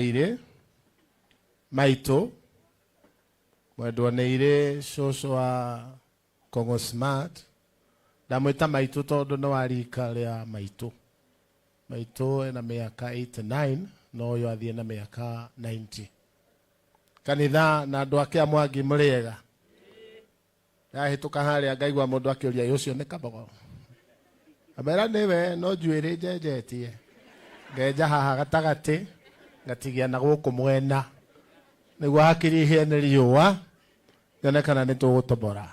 Irĩ maitũ mwendwa nĩ irĩ cũcũ wa Kongo Smart. Ndamwĩta maitũ tondũ nĩ wa rika rĩa maitũ. Maitũ ena mĩaka 89 no ũyũ athiĩ na mĩaka 90. Kanitha na andũ ake a Mwangi mũrĩega? Ndahĩtũka harĩa ngaigua mũndũ akĩũria, "Ĩ ũcio nĩ Kabogo?" Amera nĩwe, no njuĩrĩ njenjetie. Ngenja haha gatagatĩ, ngatigia na gũkũ mwena. Nĩguo hakiri ihĩe nĩ riũa, nyone kana nĩ tũgũtobora.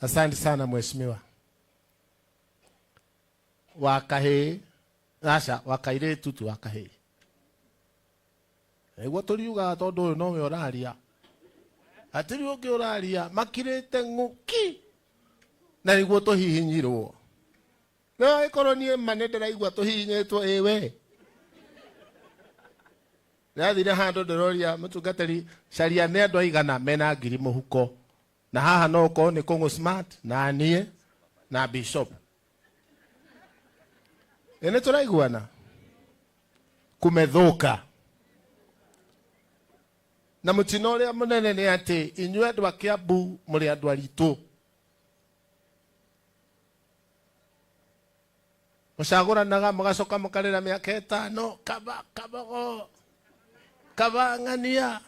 Asante sana mheshimiwa. Wa kahĩĩ, aca, wa kairĩtu ti wa kahĩĩ. Nĩguo tũriugaga tondũ ũyũ nowe ũraria. Hatirĩ ũngĩ ũraria, makirĩte ng'ũki na nĩguo tũhihinyirwo. No angĩkorwo niĩ ma nĩ ndĩraigua tũhihinyĩtwo ĩ we. Ndĩrathire handũ ndĩroria mũtungatĩri caria nĩ andũ aigana mena ngiri mũhuko. Na haha no ũkorwo nĩ Kũng'ũ Smart na niĩ na Bishop. Ĩ nĩ tũraiguana? Kumethũka. Na mũtino ũrĩa mũnene nĩ atĩ inyuĩ andũ a Kiambu mũrĩ andũ aritũ. Mũcagũranaga mũgacoka mũkarĩra mĩaka ĩtano, kaba Kabogo, kaba ng'ania.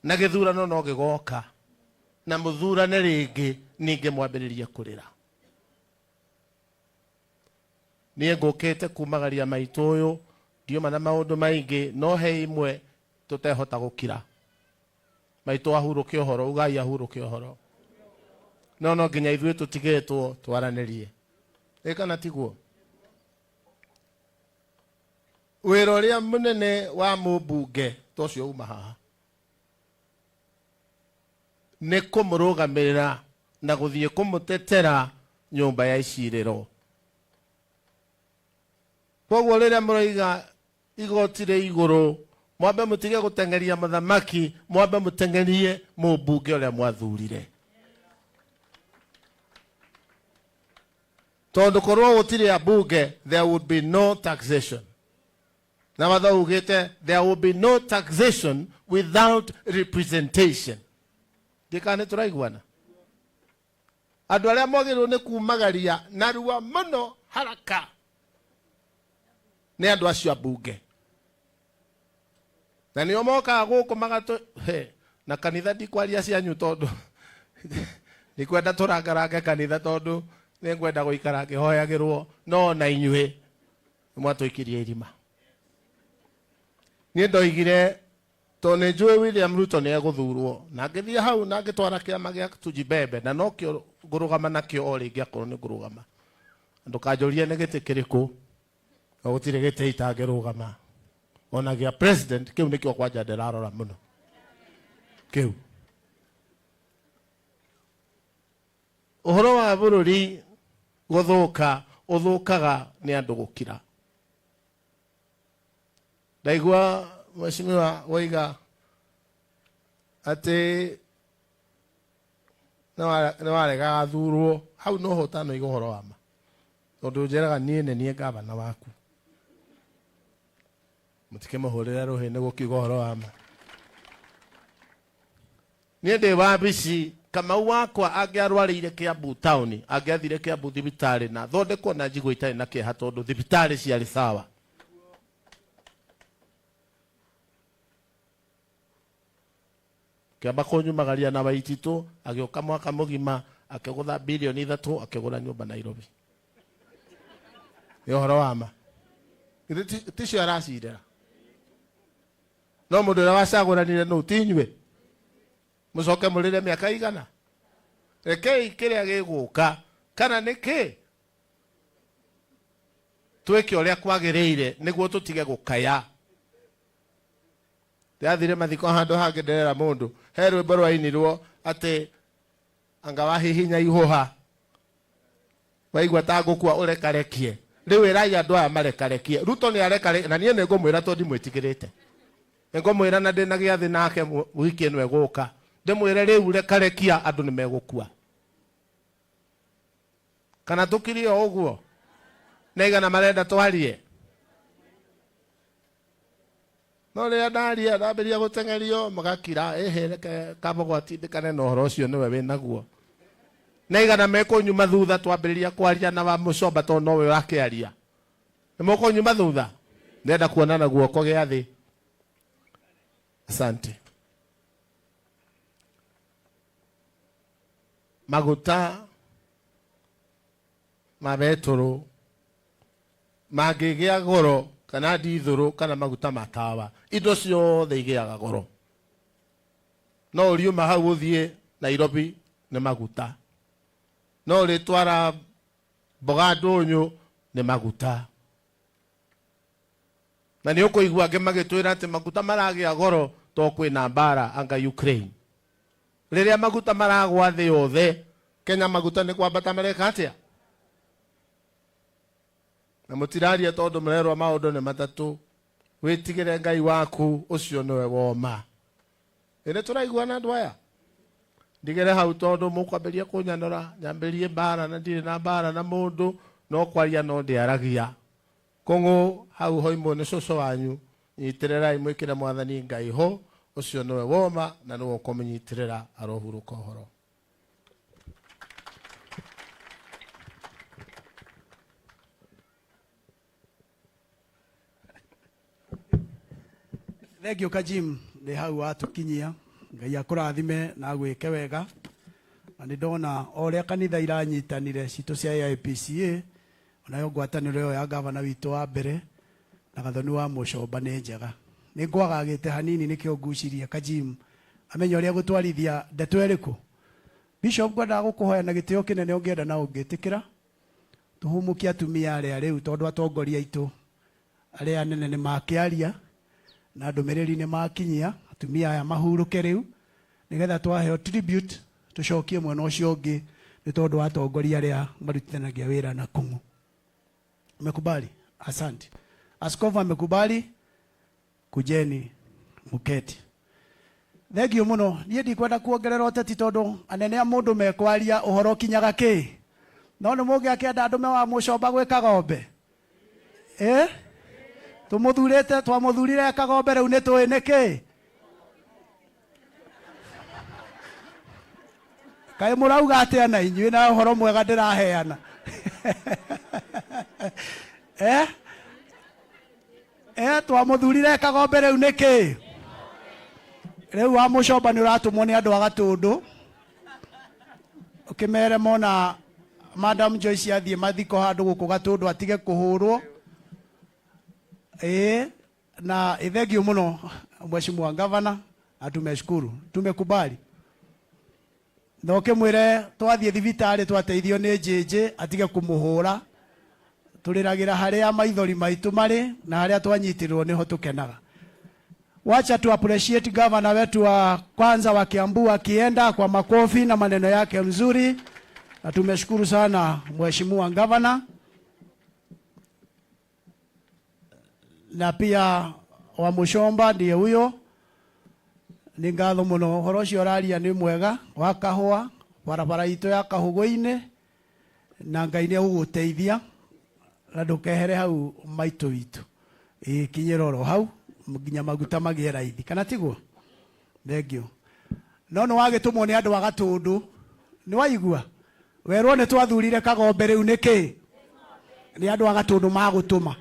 Na gĩthurano no gĩgoka na mũthurane rĩngĩ, ningĩ mwambĩrĩrie kũrĩra. Niĩ ngũkĩte kumagaria maitũ ũyũ, ndiuma na maũndũ maingĩ, no he imwe tũtehota gũkira. Maitũ ahurũke ũhoro, ugai ahurũke ũhoro. No no nginya ithuĩ tũtigĩtwo twaranĩrie. Ĩ kana tiguo? Wĩra ũrĩa mũnene wa mũmbunge ta ũcio uma haha nĩ kũmũrũgamĩrĩra na gũthiĩ kũmũtetera nyũmba ya icirĩro. Koguo rĩrĩa mũroiga igoti rĩ igũrũ, mwambe mũtige gũteng'eria mũthamaki, mwambe mũteng'erie mũmbunge ũrĩa mwathurire. Tondũ korwo gũtirĩ ambunge, there would be no taxation. Na watho ugĩte there will be no taxation without representation. Ndikana nĩ tũraiguana? Andũ arĩa mwagĩrĩirwo nĩ kumagaria narua mũno haraka nĩ andũ acio ambunge. Na nĩo mokaga gũkũ magatũ he na kanitha ndikwaria cianyu tondũ ndikwenda tũrangarange kanitha tondũ nĩngwenda gũikara ngĩhoyagĩrwo, no na inyuĩ nĩmwatũikirie irima. Niĩ ndoigire tondũ nĩ njũĩ William Ruto nĩ egũthurwo, na ngĩthiĩ hau na ngĩtwara kĩama gĩa Tujibebe, na nokĩo ngũrũgama nakĩo o rĩngĩ akorwo nĩ ngũrũgama. Ndũkanjũrie nĩ gĩtĩ kĩrĩkũ, na gũtirĩ gĩtĩ itangĩrũgama ona gĩa president, kĩu nĩkĩo kwanja ndĩrarora mũno kĩu. Ũhoro wa bũrũri gũthũka ũthũkaga nĩ andũ gũkira. Ndaigua mheshimiwa woiga atĩ nĩ warega athurwo, hau no ho ũtanoiga ũhoro wa ma, tondũ njĩraga niĩ nĩ niĩ gavana waku. Mũtikĩmũhũrĩre rũhĩ nĩ gũkiuga ũhoro wa ma. Niĩ ndĩ wabici Kamau wakwa angĩarwarĩire Kiambu taũni, angĩathire Kiambu thibitarĩ na thondekwo na njigua itarĩ na kĩeha tondũ thibitarĩ ciarĩ sawa. Kĩamba kũnyumagaria na Waititũ, agĩũka mwaka mũgima akĩgũtha bilioni 3 akĩgũra nyũmba Nairobi. Nĩ ũhoro wa ma. Githĩ ticio aracirĩra? No mũndũ ũrĩa wacagũranire nũ? Ti inyuĩ? Mũcoke mũrĩre mĩaka igana? Rekei kĩrĩa gĩgũka kana nĩ kĩ twĩke ũrĩa kwagĩrĩire nĩguo tũtige gũkaya. Ndĩrathire mathiko handũ hangĩ ndĩrera mũndũ he rwĩmbo rwainirwo atĩ anga wahihinya ihũha waigua ta ngũkua ũrekarekie. Rĩu ĩrai andũ aya marekarekie. Ruto nĩ arekare na niĩ nĩ ngũmwĩra tondũ ndimwĩtigĩrĩte. Nĩ ngũmwĩra na ndĩna gĩathĩ nake wiki ĩno ĩgũka. Ndĩmwĩre rĩu rekarekia andũ nĩ megũkua. Kana tũkirie o ũguo? Nĩ aigana marenda twarie? No rĩrĩa ndaria ndambĩrĩria gũteng'erio magakira, ĩhĩ reke Kabogo atindĩkane na ũhoro ũcio nĩwe wĩnaguo. Na igana mekũnyuma thutha twambĩrĩria kwaria na wa Mũcomba tondũ nowe ũrakĩaria. Nĩ mũkũnyuma thutha? Ndĩrenda kuona na guoko gĩa thĩ. Asante. Maguta ma betũrũ mangĩgĩa goro kana ndithũrũ kana maguta ma tawa, indo ciothe igĩaga goro. No ũriuma hau ũthiĩ Nairobi nĩ maguta, no ũrĩtwara mboga ndũnyũ nĩ maguta. Na nĩ ũkũigua angĩ magĩtwĩra atĩ maguta maragĩa goro to kwĩna mbara anga Ukraine. Rĩrĩa maguta maragwa thĩ yothe, Kenya maguta nĩ kwambata mareka atĩa? Na mũtiraria tondũ mũrerwo maũndũ nĩ matatũ. Wĩtigĩre Ngai waku, ũcio nĩwe woma. Ĩ nĩ tũraiguana andũ aya? Ndigere hau tondũ mũkwambĩrĩria kũnyanũra, nyambĩrĩrie mbara na ndirĩ na mbara na mũndũ, no kwaria no ndĩaragia. Kũng'ũ hau hoimwo nĩ cũcũ wanyu, nyitĩrĩrai mwĩkĩre mwathani Ngai ho, ũcio nĩwe woma na nĩwe ũkũmũnyitĩrĩra arohurũka ũhoro. Thank you Kajim, nĩ hau watũkinyia. Ngai akũrathime na agwĩke wega. Na nĩ ndona o ũrĩa kanitha iranyitanire citũ cia AIPCA, onayo ngwatanĩro ĩyo ya gavana witũ wa mbere na Gathoni wa Mũcomba nĩ njega. Nĩ ngwagagĩte hanini nĩkĩo ngucirie Kajim amenye ũrĩa gũtwarithia ndeto ĩrĩkũ. Bishop, ngwendaga gũkũhoya na gĩtĩo kĩnene ũngĩenda na ũngĩtĩkĩra tũhumũkie atumia arĩa rĩu tondũ atongoria aitũ arĩa anene nĩ makĩaria na ndũmĩrĩri nĩ makinyia, atumia aya mahurũke rĩu nĩgetha twaheo tribute tũcokie mwena ũcio ũngĩ nĩ tondũ wa atongoria arĩa marutithanagia wĩra na Kung'u. Umekubali? Asante. Askofu amekubali, kujeni muketi. Thank you muno. Niĩ ndikwenda kuongerera ũteti tondũ anene a mũndũ mekwaria ũhoro ũkinyaga kĩ. No nĩ mũngĩakĩenda ndũme wa Mũcomba gwĩ Kagombe? Eh? Tũmũthurĩte, twamũthurire Kagombe rĩu nĩ tũĩ nĩkĩ? Kaĩ mũrauga atĩa na inyuĩ na ũhoro mwega ndĩraheana? Eh? Eh, twamũthurire Kagombe rĩu nĩkĩ? Rĩu wa Mũcomba nĩ ũratũmwo nĩ andũ a Gatũndũ ũkĩmere mona Madam Joyce athiĩ mathiko handũ gũkũ Gatũndũ atige kũhũrwo. Ĩĩ, na thank you mũno Mheshimiwa Governor, na tumeshukuru, tumekubali. Na ũkĩmwĩre twathiĩ thibitarĩ twateithio nĩ Njĩnjĩ atige kũmũhũra. Tũrĩragĩra harĩa maithori maitũ marĩ na harĩa twanyitirwo nĩho tũkenaga. Wacha tu appreciate governor wetu wa kwanza wa Kiambu akienda kwa makofi na maneno yake mzuri, na tumeshukuru sana Mheshimiwa Governor. Na pia wa Mũcomba ndiye huyo. Nĩ ngatho mũno, ũhoro ũcio ũraria nĩ mwega wa kahũa, barabara itũ ya Kahũgũ-inĩ, na Ngai nĩ egũgũteithia na ndũkehere hau maitũ witũ. Ĩĩ, kinyĩra oro hau nginya maguta magĩe raithi, kana tiguo? Thank you. No nĩ wagĩtũmwo nĩ andũ a Gatũndũ, nĩ waigua? Werwo nĩ twathurire Kagombe rĩu nĩkĩ? Nĩ andũ a Gatũndũ magũtũma.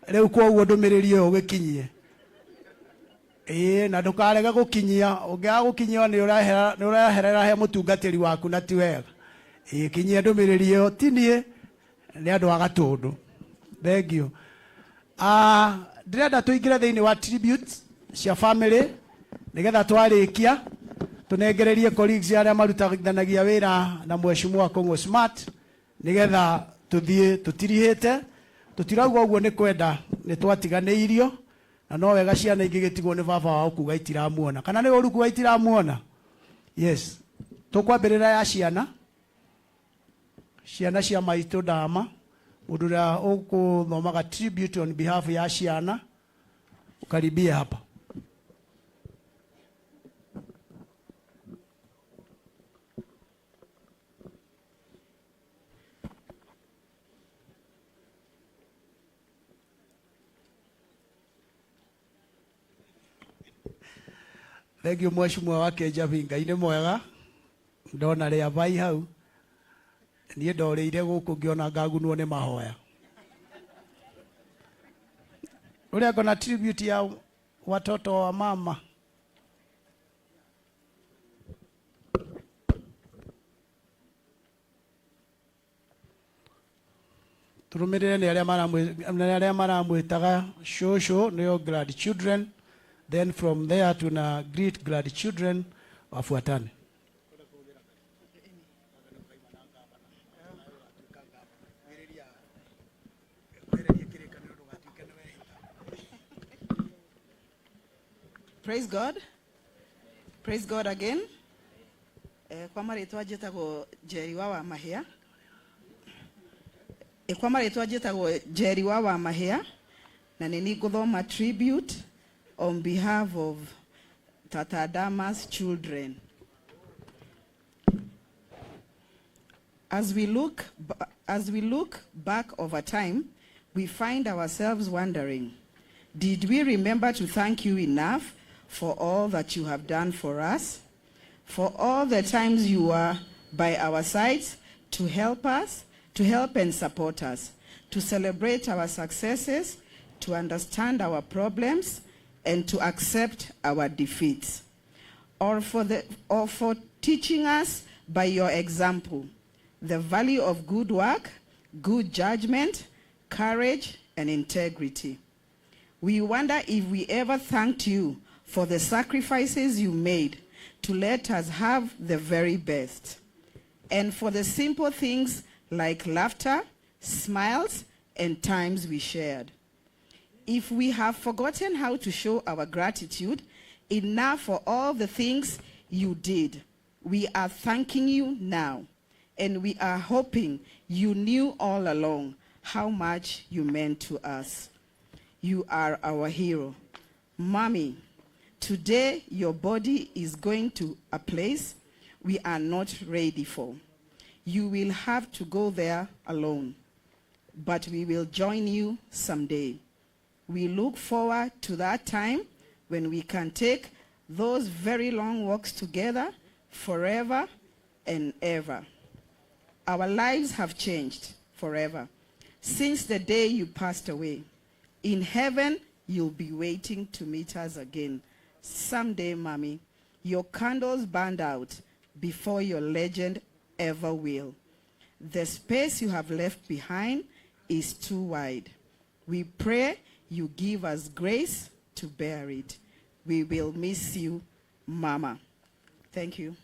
Rĩu kwoguo ndũmĩrĩri ĩyo ũgĩkinyie. Ĩĩ, na ndũkarege gũkinyia, ũngĩaga gũkinyia nĩ ũreherera he mũtungatĩri waku na ti wega. Ĩĩ, kinyia ndũmĩrĩri ĩyo, ti niĩ, nĩ andũ a Gatũndũ. Thank you. Ndĩrenda tũingĩre thĩinĩ wa tribute cia family nĩgetha twarĩkia tũnengererie colleagues arĩa marutithanagia wĩra na Mheshimiwa Kung'u Smart nĩgetha tũthiĩ tũtirihĩte. Tũtirauga ũguo nĩ kwenda, nĩ twatiganĩirio na no wega ciana ingĩgĩtigwo nĩ baba wao kuga itiramuona, kana nĩ ũru kuga itiramuona? Yes. Tũkwambĩrĩra ya ciana, ciana cia maitũ ndama, mũndũ ũrĩa ũkũthomaga tribute on behalf ya ciana, ukaribie hapa. Thengiũ mheshimiwa wa Kĩnjabi, Ngai nĩ mwega. Ndona rĩa vai hau niĩ ndorĩire gũkũ ngĩona ngagunwo nĩ mahoya. Ũrĩa ngona tribute ya watoto wa mama. Tũrũmĩrĩre nĩ arĩa maramwĩtaga shosho, nĩo grandchildren, then from there tuna greet grandchildren wafuatane. Praise God. Praise God again. Kwa marĩtwa njĩtagwo Njeri wa Wamahĩa. Kwa marĩtwa njĩtagwo Njeri wa Wamahĩa na nĩ niĩ ngũthoma tribute on behalf of Tata Dama's children. As we look back over time, we find ourselves wondering, did we remember to thank you enough for all that you have done for us? For all the times you were by our sides to help us, to help and support us, to celebrate our successes, to understand our problems, and to accept our defeats. Or for teaching us by your example the value of good work, good judgment, courage, and integrity. We wonder if we ever thanked you for the sacrifices you made to let us have the very best, and for the simple things like laughter, smiles, and times we shared. If we have forgotten how to show our gratitude enough for all the things you did, we are thanking you now. And we are hoping you knew all along how much you meant to us. You are our hero. Mommy, today your body is going to a place we are not ready for. You will have to go there alone, but we will join you someday. We look forward to that time when we can take those very long walks together forever and ever. Our lives have changed forever since the day you passed away. In heaven, you'll be waiting to meet us again. Someday, Mommy, your candles burned out before your legend ever will. The space you have left behind is too wide. We pray you give us grace to bear it. We will miss you, Mama. Thank you.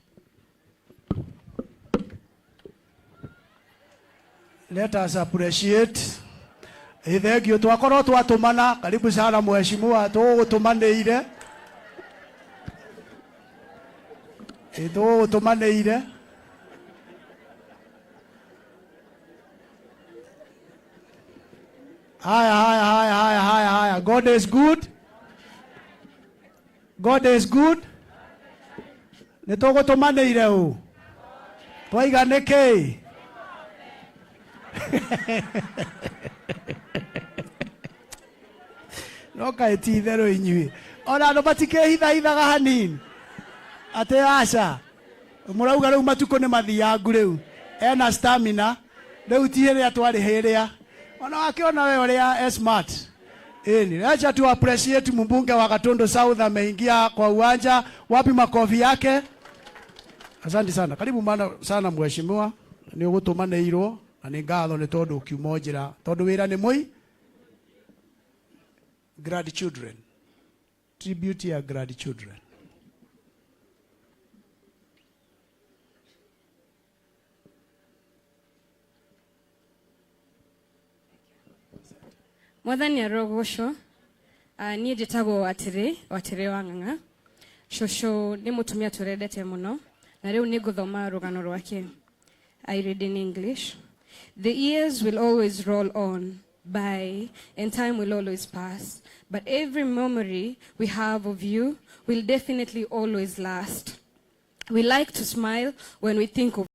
Let us appreciate. Thank you. Twakorwo twatũmana, karibu sana mheshimiwa, tũgũtũmanĩire. Tũgũtũmanĩire. Haya, haya, haya, haya, haya, haya. God is good. God is good. Nĩ tũgũtũmanĩire ũ. Twaiga nĩkĩ? No kaĩ ti itherũ inyuĩ ona andũ matikĩhithahithaga hanini atĩ aca mũrauga rĩu matukũ nĩ mathiangu, rĩu ena stamina, rĩu ti rĩrĩa twarĩ hĩrĩa ona wakĩona we ũrĩa e smart. Ĩni acha tu appreciate mbunge wa Gatundu South ameingia kwa uwanja. Wapi makofi yake? Asante sana, karibu mana sana mheshimiwa, nĩ ũgũtũmanĩirwo na nĩ ngatho nĩ tondũ ũkiuma njĩra tondũ wĩra nĩ mũi. Grandchildren, tribute ya grandchildren. Mwathani arogocwo. Niĩ njĩtagwo Atĩrĩ Watĩrĩ wa Ng'ang'a. Cũcũ nĩ mũtumia tũrendete mũno na rĩu nĩ ngũthoma rũgano rwake. I read in English. The years will always roll on by and time will always pass, but every memory we have of you will definitely always last. We like to smile when we think of